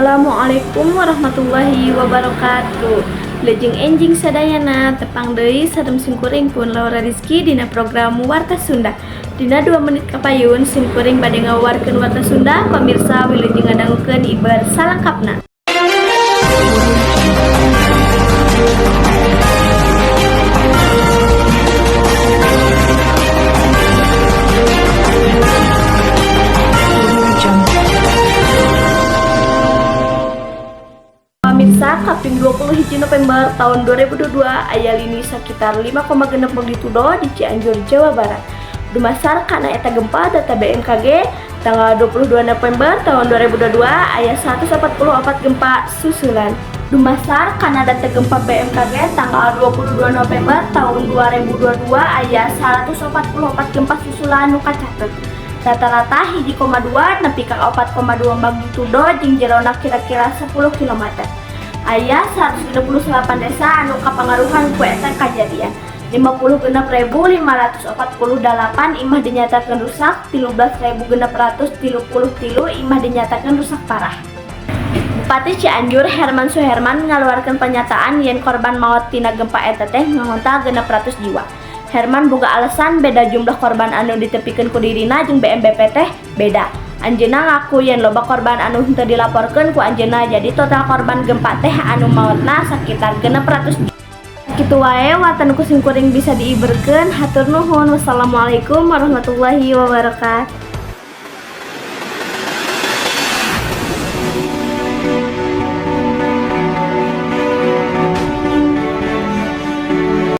Assalamualaikum warahmatullahi wabarakatuh. Wilujeng enjing sadayana, tepang deui sareng simkuring pun Laura Rizky dina program Warta Sunda. Dina 2 menit kapayun simkuring bade ngawarkeun Warta Sunda. Pamirsa, wilujeng ngadangukeun iber salengkapna. Pamirsa, kaping 21 November tahun 2022 aya lini sekitar 5,6 magnitudo di Cianjur, Jawa Barat. Dumasar kana eta gempa, data BMKG tanggal 22 November tahun 2022 aya 144 gempa susulan. Dumasar kana data gempa BMKG tanggal 22 November tahun 2022 aya 144 gempa susulan nu kacatet. Rata-rata 1,2 nepi ka 4,2 magnitudo jeung jerona kira-kira 10 km. Aya 128 desa anu kapangaruhan ku eta kajadian. 56.548 imah dinyatakan rusak, 13.633 imah dinyatakan rusak parah. Bupati Cianjur Herman Suherman ngaluarkeun pernyataan yen korban maot tina gempa eta teh ngahontal 600 jiwa. Herman boga alasan beda jumlah korban anu ditepikeun ku dirina jeung BNPB teh beda. Anjeunna ngaku yen loba korban anu henteu dilaporkeun ku anjeunna, jadi total korban gempa teh anu maotna sakitar 600 jiwa. Kitu wae warta nu ku simkuring bisa diiberkeun. Hatur nuhun. Wassalamualaikum warahmatullahi wabarakatuh.